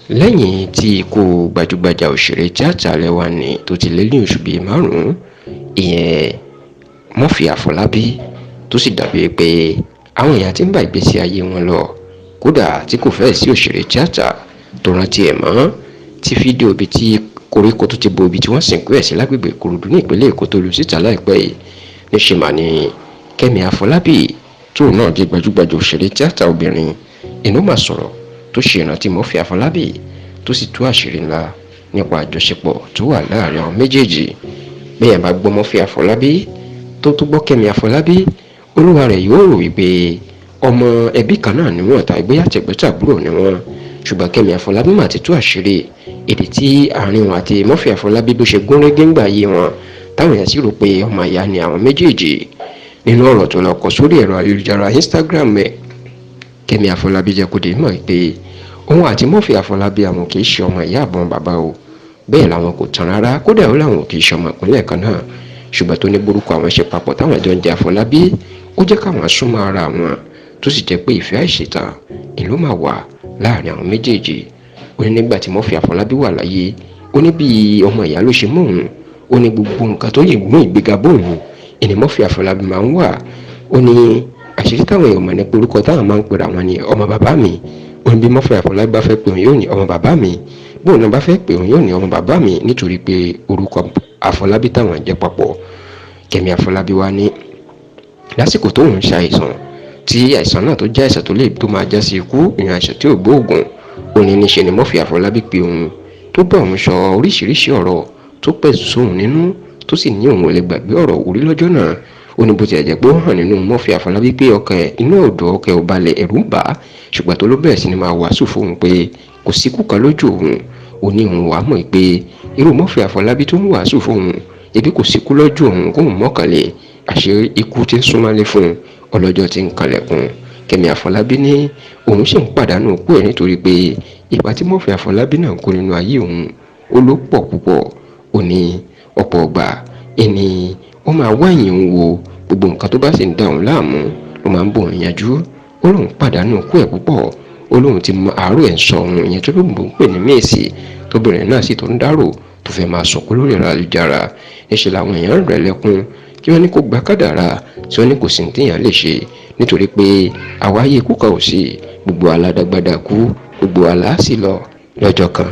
Lẹ́yìn tí ikú gbajúgbajà òṣèré tíáta ilé wa nni tó ti lé ní oṣù bíi márùn-ún, ìyẹn Murphy Àfọlábí, tó sì dàbí pé àwọn èèyàn ti ń bá ìgbésí ayé wọn lọ, kódà tí kò fẹ́ẹ̀ sí òṣèré tíáta tó rántí ẹ̀ mọ́, tí fídíò ibi tí koríko tó ti bo ibi tí wọ́n sìnkú ẹ̀ sí lágbègbè Ìkòròdú ní ìpínlẹ̀ Èkó tó lu síta láìpẹ́ yìí. Níṣẹ́ mà ní Kẹ́mi Àfọlábí, tóun náà jẹ́ gbajúgbajà òṣèré tíáta obìnrin, inú mà sọ̀rọ̀ tó ṣe ìrántí Murphy Àfọlábí, tó sì tú àṣírí ńlá nípa àjọṣepọ̀ tó wà láàrin àwọn méjèèjì. Bẹ́ẹ̀ bá gbọ́ Murphy Àfọlábí tó tó gbọ́ Kẹ́mi Àfọlábí, olúwa rẹ̀ yóò rò wípé ọmọ ẹbí kan náà ni wọ́n, tàbí bóyá tẹ̀gbọ́ntàbúrò ni wọ́n. Ṣùgbọ́n Kẹ́mi Àfọlábí mà ti tú àṣírí èdè tí àárín wọn àti Murphy Àfọlábí bó ṣe gún régé ńgbà yé wọn, táwọn èèyàn sì rò pé ọmọ ìyá ni àwọn méjèèjì. Nínú ọ̀rọ̀ tó lọ kọ sórí ẹ̀rọ ayélujára Instagram ẹ̀, Kẹ́mi Àfọlábí jẹ́ kó di mọ̀ pé òun àti Murphy Àfọlábí àwọn kì í ṣe ọmọ ìyá àbọ̀n bàbá o, bẹ́ẹ̀ làwọn kò tán rárá, kódà ó làwọn kì í ṣe ọmọ ìpínlẹ̀ kan náà. Ṣùgbọ́n tó ní burúkú àwọn ṣe papọ̀ táwọn jọ ń jẹ́ Àfọlábí, ó jẹ́ káwọn súnmọ́ ara àwọn, tó sì jẹ́ pé ìfẹ́ àìṣètàn ìlú máa wà láàrin àwọn méjèèjì. Ó ní nígbà tí Murphy Àfọlábí wà láyé, ó ní bí ọmọ ìyá ló ṣe mú òun. Ó ní gbogbo nǹkan tó lè mú ìgbéga bóun ìní Murphy Àfọlábí máa ń wà. Ó ní àṣírí táwọn èèyàn mọ̀ nípa orúkọ táwọn máa ń pera wọn ní ọmọ bàbá mi. Ó ní bí Murphy Àfọlábí bá fẹ́ pè òun, yóò ní ọmọ bàbá mi, bóun náà bá fẹ́ pè òun, yóò ní ọmọ bàbá mi, nítorí pé orúkọ Àfọlábí táwọn jẹ́ papọ̀. Kẹ́mi Àfọlábí wá ní lásìkò tóun ń ṣàìsàn, tí àìsàn náà tó jẹ́ àìsàn tó lè tó máa já sí ikú, ìyẹn àìsàn tí ò gbóògùn, ó ní níṣe ni Murphy Àfọlábí pé òun, tó bá òun sọ oríṣiríṣi ọ̀rọ̀ tó pẹ̀tù sóun nínú, tó sì ní òun ò lè gbàgbé ọ̀rọ̀ òwúrí lọ́jọ́ náà. Ó ní bó tilẹ̀ jẹ́ pé ó hàn nínú Murphy Àfọlábí pé ọkàn ẹ̀ inú ọ̀dọ̀ ọkàn ẹ̀ ò balẹ̀, ẹ̀rù ń bà á, ṣùgbọ́n tó ló bẹ̀rẹ̀ sí ni máa wàásù fóun pé kò síkú kan lójú òun. Ó ní òun wàá mọ̀ pé irú Murphy Àfọlábí tó ń wàásù fóun ebi kò síkú lójú òun, kóun mọ́kànlé àṣé ikú tí ń súnmọ́lé fún un, ọlọ́jọ́ tí ń kanlẹ̀kùn. Kẹ́mi Àfọlábí ní òun sì ń pàdánù òkú ẹ̀ nítorí pé ipa tí Murphy Àfọlábí náà ń kó nínú ayé òun ó ló pọ̀ púpọ̀. Ó ní ọ̀pọ̀ ọgbà ẹni ó máa wá ẹ̀yìn òun wo, gbogbo nǹkan tó bá sì ń da òun láàmú ló máa ń bò òun yanjú. Ó lóun pàdánù òkú ẹ̀ púpọ̀. Ó lóun ti mọ àárò ẹ̀ ń sọ òun, ìyẹn tó lóun ń pè ní méèsì, tóbìnrin náà sì tó ń dárò, tó fẹ́ máa sọkún lórí ẹ̀rọ ayélujára. Níṣẹ́ làwọn èèyàn rẹ̀ lẹ́kún kí wọ́n ní kó gba kádàrá, tí wọ́n ní kò sí ní téèyàn lè ṣe, nítorí pé àwáyé ikú kan ò sí, gbogbo aládágbádá kú, gbogbo àlá sì lọ lọ́jọ́ kan.